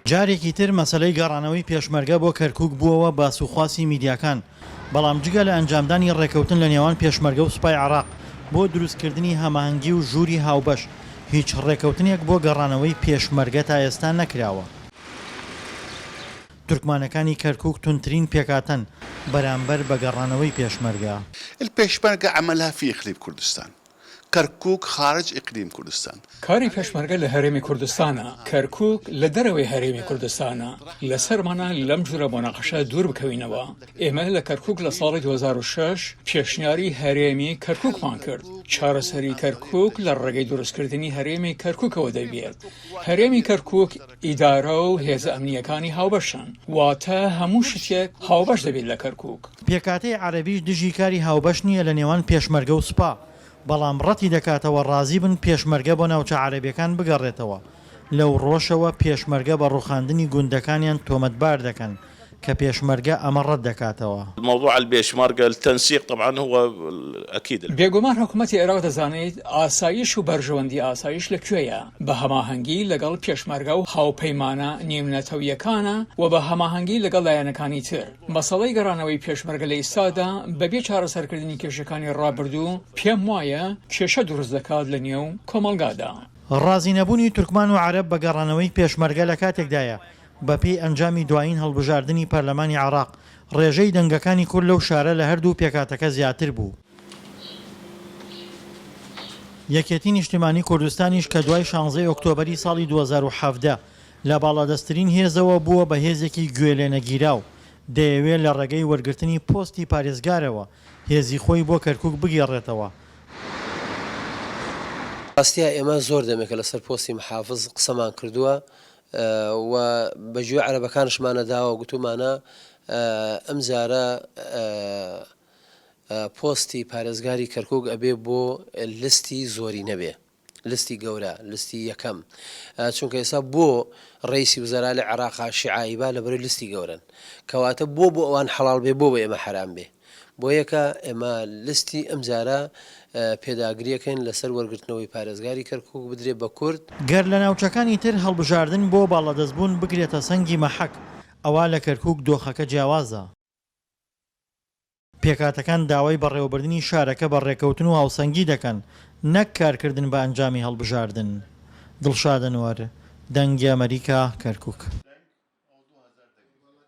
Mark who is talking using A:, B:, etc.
A: جارێکی تر مەسەلەی گەڕانەوەی پێشمەرگە بۆ کەرکوک بووەوە باسوخواسی میدیاکان، بەڵام جگە لە ئەنجامدانی ڕێکەوتن لە نێوان پێشمەرگە و سوپای عێراق بۆ دروستکردنی هەماهەنگی و ژووری هاوبەش، هیچ ڕێکەوتنێک بۆ گەڕانەوەی پێشمەرگە تا ئێستا نەکراوە. تورکمانەکانی کەرکوک توندترین پێکهاتەن بەرامبەر بە گەڕانەوەی پێشمەرگە.
B: الپێشمەرگە عملها في اقليم كردستان کەرکوک خارج اقلیم کوردستان.
C: کاری پێشمەرگە لە هەرێمی کوردستانە، کەرکوک لە دەرەوەی هەرێمی کوردستانە، لەسەرمانە لەم جورە موناقەشە دوور بکەوینەوە. ئێمە لە کەرکوک لە ساڵی 2006 پێشنیاری هەرێمی کەرکوکمان کرد. چارەسەری کەرکوک لە ڕێگەی دروستکردنی هەرێمی کەرکوکەوە دەبێت. هەرێمی کەرکوک ئیدارە و هێزە ئەمنییەکانی هاوبەشن، واتە هەموو شتێک هاوبەش دەبێت لە کەرکوک.
A: پێکهاتەی عەرەبیش دژی کاری هاوبەش نییە لە نێوان پێشمەرگە و سوپا، بەڵام ڕەتی دەکاتەوە ڕازی بن پێشمەرگە بۆ ناوچە عەرەبیەکان بگەڕێتەوە، لەو ڕوەشەوە پێشمەرگە بە ڕوخاندنی گوندەکانیان تۆمەتبار دەکەن کە پێشمەرگە ئەمە ڕەت دەکاتەوە.
D: موضوع البێشمەرگە التنسیق طبعا هو اکید.
C: بێگومان حکومەتی عێراق دەزانێت ئاسایش و بەرژەوەندی ئاسایش لە کوێیە، بە هەماهەنگی لەگەڵ پێشمەرگە و هاوپەیمانە نێونەتەوییەکانە و بە هەماهەنگی لەگەڵ لایەنەکانی تر. مەسەڵەی گەڕانەوەی پێشمەرگە لە ئیستادا بەبێ چارەسەرکردنی کێشەکانی ڕابردوو پێم وایە کێشە دروست دەکات لە نێو کۆمەڵگادا.
A: ڕازی نەبوونی تورکمان و عەرەب بە گەڕانەوەی پێشمەرگە لە کاتێکدایە بەپێی ئەنجامی دوایین هەڵبژاردنی پەرلەمانی عێراق ڕێژەی دەنگەکانی کورد لەو شارە لە هەردوو پێکهاتەکە زیاتر بوو. یەکێتی نیشتیمانی کوردستانیش کە دوای شانزەی ئۆکتۆبەری ساڵی 2017 لە باڵادەستترین هێزەوە بووە بە هێزێکی گوێ لێنەگیراو، دەیەوێ لە ڕێگەی وەرگرتنی پۆستی پارێزگارەوە هێزی خۆی بۆ کەرکوک بگێڕێتەوە.
E: ڕاستیا ئێمە زۆر دەمێکە لەسەر پۆستی محافز قسەمان کردووە و بە گوێ عەرەبەکانشمانە داوە گوتومانە ئەمجارە پۆستی پارێزگاری کەرکک ئەبێ بۆ لستی زۆری نەبێ. لستی گەورە، لستی یەکەم، چونکە ئێستا بۆ ڕەیسی وزەرا لە عێراقا شیعایبا لە بەرەی لستی گەورەن، کەواتە بۆ بۆ ئەوان حەڵاڵ بێ بۆ بۆ ئێمە حەرام بێ؟ بۆ یەکە ئێمە لستی ئەمجارە پێداگریەکەین لەسەر وەرگرتنەوەی پارێزگاری کەرکوک بدرێ بە کورد.
A: گەر لە ناوچەکانی تر هەڵبژاردن بۆ باڵادەستبوون بکرێتە سەنگی مەحەک، ئەوا لە کەرکوک دۆخەکە جیاوازە. پێکهاتەکان داوای بەڕێوەبردنی شارەکە بە ڕێکەوتن و هاوسەنگی دەکەن نەک کارکردن بە ئەنجامی هەڵبژاردن. دڵشاد ئەنوەر، دەنگی ئەمەریکا، کەرکوک.